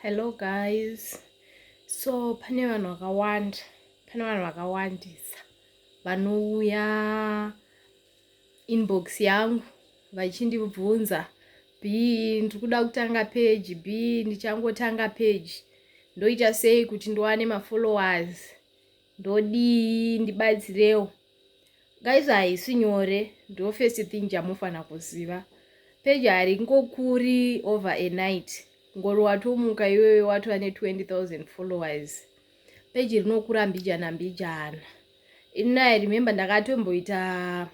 Hello guys. So pane vanhu vakawanda, pane vanhu vakawandisa vanouya inbox yangu vachindibvunza, "B, ndiri kuda kutanga page. B, ndichangotanga page, ndoita sei kuti ndiwane mafollowers? Ndodii? Ndibatsirewo." Guys, haisi nyore. Ndo first thing chamufanira kuziva, page haringokuri over a night. Ngori watomuka iwewe watova ne20 000 followers. Page rinokura mbijana mbijana. Ini I remember ndakatomboita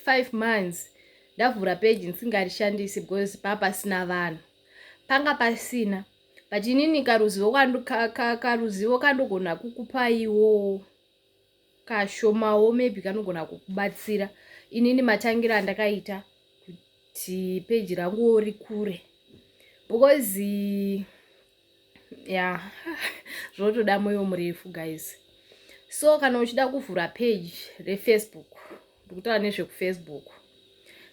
5 months ndavhura page ndisingarishandisi because papasina vanhu, panga pasina. But inini karuzivo kandogona kukupaiwo kashomawo, maybe kanogona kukubatsira. Inini matangiro andakaita kuti peji ranguwo rikure, because ya, zvinotoda mwoyo murefu, guys. So kana uchida kuvhura page reFacebook, ndikutaura nezvekuFacebook,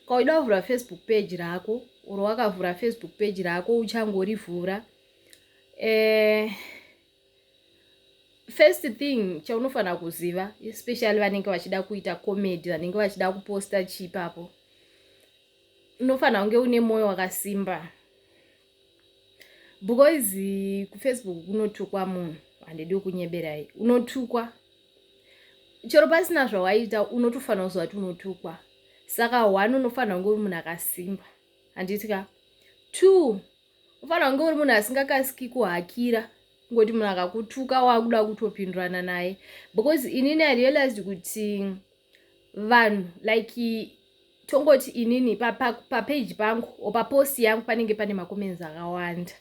kana uchida kuvhura Facebook page rako, uro wakavhura Facebook page rako, uchangorivhura, first thing chaunofanira kuziva, especially vanenge vachida kuita comedy, vanenge vachida kuposta chipapo, unofanira kunge une mwoyo wakasimba, because kuFacebook kunotukwa munhu. Handidi kunyeberai, unotukwa chero pasina zvawaita. Unotofanira kuziva kuti unotukwa. Saka one, unofanira kunge uri munhu akasimba, handiti ka? Two, unofanira kunge uri munhu asingakasiki kuhakira, kungoti munhu akakutuka wakuda kutopindurana naye, because inini I realized kuti vanhu, like, tongoti inini papeji pangu o papost yangu panenge pane macomments akawanda.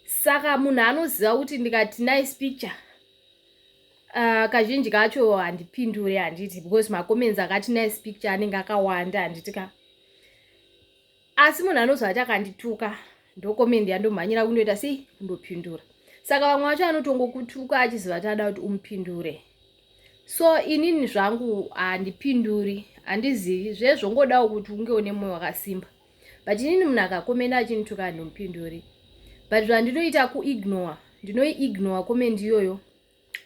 Saka munhu anoziva kuti ndikati "Nice picture", kazhinji kacho handipindure, handiti? Because macomments akati "Nice picture" anenge akawanda, handiti ka? Asi munhu anoziva kuti akandituka, ndocomment yandomhanyira kundoita sei? Kundopindura. Saka vamwe vacho anotongokutuka achiziva kuti ada kuti umupindure. So inini zvangu handipinduri, handizivi zvezvongodawo kuti unge une mwoyo wakasimba, but inini munhu akakomenda achinituka handomupinduri. But zvandinoita kuignore, ndinoiignore comment iyoyo,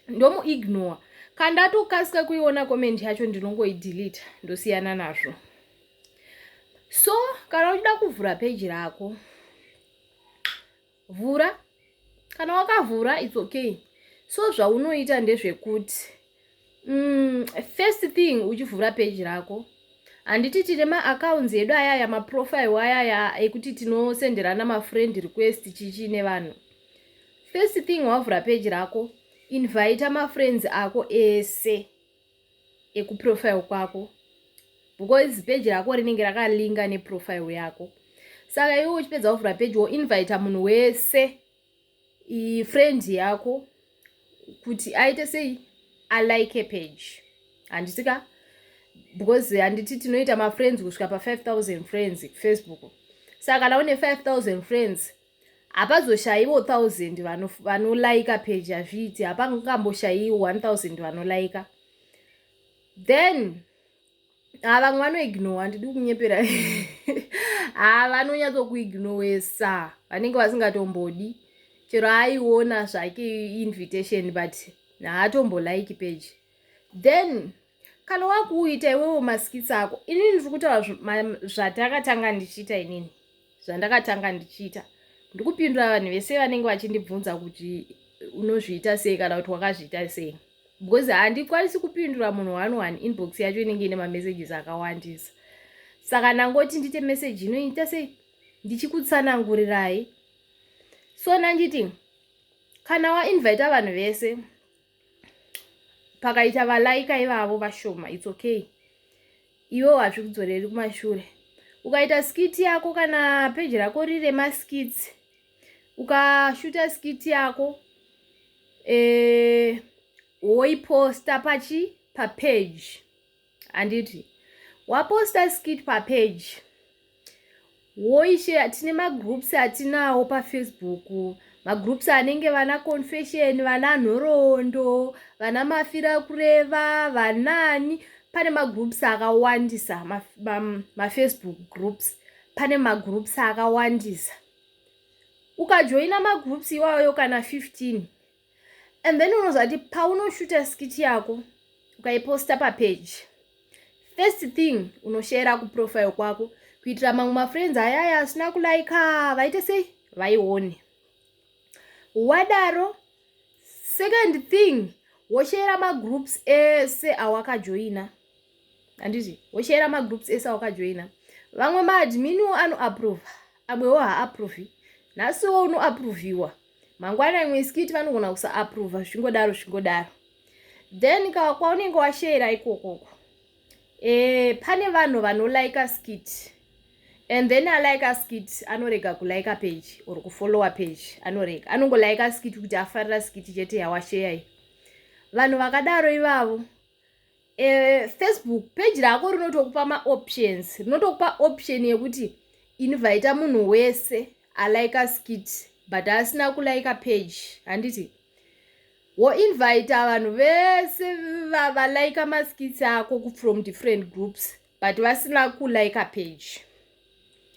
ndomuignore. Kana ndatokasika kuiona comment yacho, ndinongoidelete, ndosiyana nazvo. So kana uchida kuvhura peji rako, vhura. Kana wakavhura, it's okay. So zvaunoita ndezvekuti, first thing uchivhura peji rako, handiti tine maaccounts edu ayaya, maprofile ayaya ekuti tinosenderana mafriend request chichi nevanhu? First thing, wavhura peji rako, invita mafriends ako ese ekuprofile kwako, because peji rako rinenge rakalinga neprofile yako. Saka iwe uchipedza kuvhura peji, woinvita munhu wese, friend yako, kuti aite sei? Alike page, handiti ka? Because handiti tinoita mafriends kusvika pa5000 friends kuFacebook? Saka kana une 5000 friends, hapazoshayiwo 1000 vanolaika page. Hazviiti, hapangamboshayiwo 1000 vanolaika. Then ha, vamwe vanoignore, handidi kunyepera. Ha, vanonyatsokuignowesa, vanenge vasingatombodi. Chero aiona zvake invitation, but haatombolaiki page. Then kana wakuita iwewo maskits ako, inini ndiri kutaura zvatakatanga ndichiita, inini zvandakatanga ndichiita, ndikupindura vanhu vese vanenge vachindibvunza kuti unozviita sei kana kuti wakazviita sei, because handikwanisi kupindura munhu one one. Inbox yacho inenge ine mamessages akawandisa. Saka ndangoti ndite meseji inoita sei, ndichikutsanangurirai. So nanditi kana wainvita vanhu vese, pakaita valaika ivavo vashoma, it's okay, iwe hazvikudzoreri kumashure. Ukaita skit yako, kana peji rako rire maskits, ukashuta skit yako, woiposta pachi papage, handiti? Waposta skit papage, woishare. Tine magroups atinawo paFacebook, magroups anenge vana confession, vana nhoroondo, vana mafira kureva, vanani. Pane magroups akawandisa, maFacebook groups, pane magroups akawandisa. Ukajoina magroups iwayo kana 15, and then unozati paunoshuta skit yako, ukaiposta papage, first thing unoshera kuprofile kwako kuitira mamwe mafriends ayaya asina kulaika vaite sei, vaione. Wadaro, second thing, woshera magroups ese awakajoina, handiti? Woshera magroups ese awakajoina. Vamwe maadminiwo anoapprova, amwewo haaapprovi. Nhasiwo unoapproviwa, mangwana imwe skit vanogona kusaapprova, zvingodaro zvingodaro. Then kwaunenge washera ikokoko, pane vanhu vanolaika skit and then alaika skit, anorega kulaika page or kufollowa page. Anorega, anongolaika skit kuti afarira skit chete yawasheyai. Vanhu vakadaro ivavo, Facebook page rako rinotokupa maoptions, rinotokupa option yekuti invita munhu wese alaika skit but asina kulaika page, handiti? Woinvita vanhu vese valaika maskits ako from different groups but vasina kulaika page.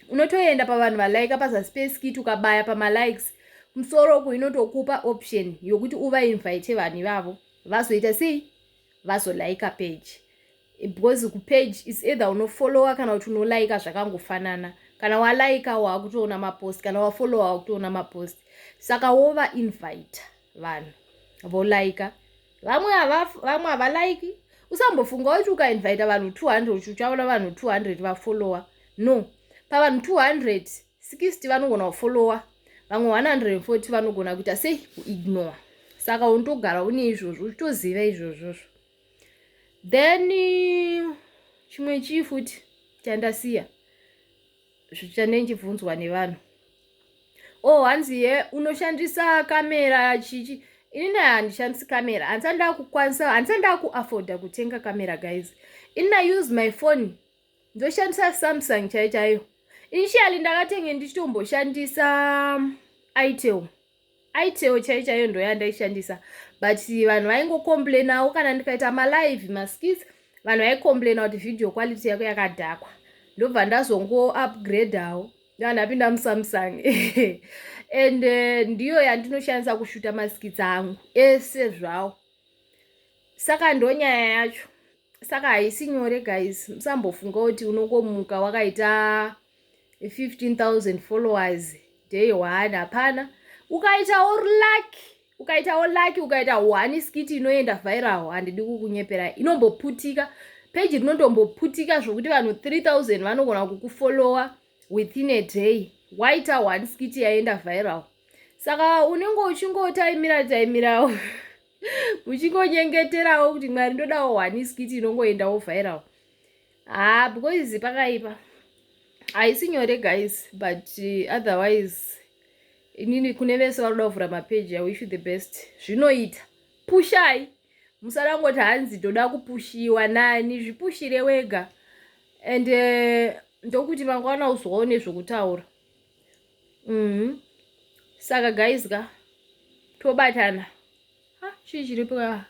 Unotoenda pavanhu valaika pazasi peskit, ukabaya pamalikes musoro uku, inotokupa option yokuti uvainvite vanhu ivavo vazoita sei, vazolaika page, because kupage is either unofollowa kana kuti unolaika, zvakangofanana. Kana walaika, waakutoona mapost, kana wafollowa, wakutoona mapost. Saka wovainvita vanhu volaika. Vamwe havalaiki. Usambofunga kuti ukainvita vanhu 200 uchaona vanhu 200 vafollowa. No, pavanhu 200, 60 vanogona kufollowa, vamwe 140 vanogona kuita sei, kuignore. Saka unotogara une izvozvo, uchitoziva izvozvozvo. Then chimwe chii futi chandasiya zvichanenchibvunzwa nevanhu? Oh, hanzi ye unoshandisa kamera chichi? Inini handishandisi kamera, handisati ndakukwanisa, handisati ndakuafforda kutenga kamera, guys. Inini I use my phone, ndoshandisa Samsung chaiyo chaiyo. Initially ndakatenge ndichitomboshandisa Itel, Itel chaiyo chaiyo ndo yandaishandisa, but vanhu vaingocomplainawo kana ndikaita malive maskits, vanhu vaicomplaina kuti video quality yako yakadhakwa. Ndobva ndazongo-upgradeawo, ndapinda muSamsung and ndiyo yandinoshandisa kushuta maskits angu ese zvawo. Saka ndonyaya yacho. Saka haisi nyore, guys. Musambofunga kuti unongomuka wakaita 15,000 followers day one. Hapana. Ukaitawo lucky, ukaitawo lucky, ukaita one skit inoenda viral, handidi kukunyepera, inomboputika peji, rinotomboputika zvokuti vanhu 3000 vanogona kukufollowa within a day, waita one skit yaenda viral. Saka unenge uchingotaimira taimirawo, uchingonyengeterawo kuti Mwari, ndodawo one skit inongoendawo viral. Ha, because pakaipa, haisi nyore, guys. But otherwise, inini kune vese vanoda kuvhura mapeji, I wish you the best. Zvinoita, pushai. Musada kungoti hanzi ndoda kupushiwa nani, zvipushire wega and ndokuti mangwana uzwawo nezvokutaura. Saka guys ka, tobatana. Ha, chii chiripo ka?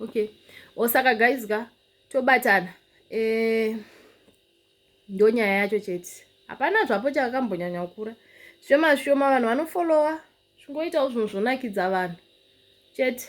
Okay, osaka guys ka, tobatana. Ndonyaya yacho chete, hapana zvapo chakambonyanya kukura. Zvishoma zvishoma vanhu vanofollowa, zvingoitawo zvinhu zvonakidza vanhu chete.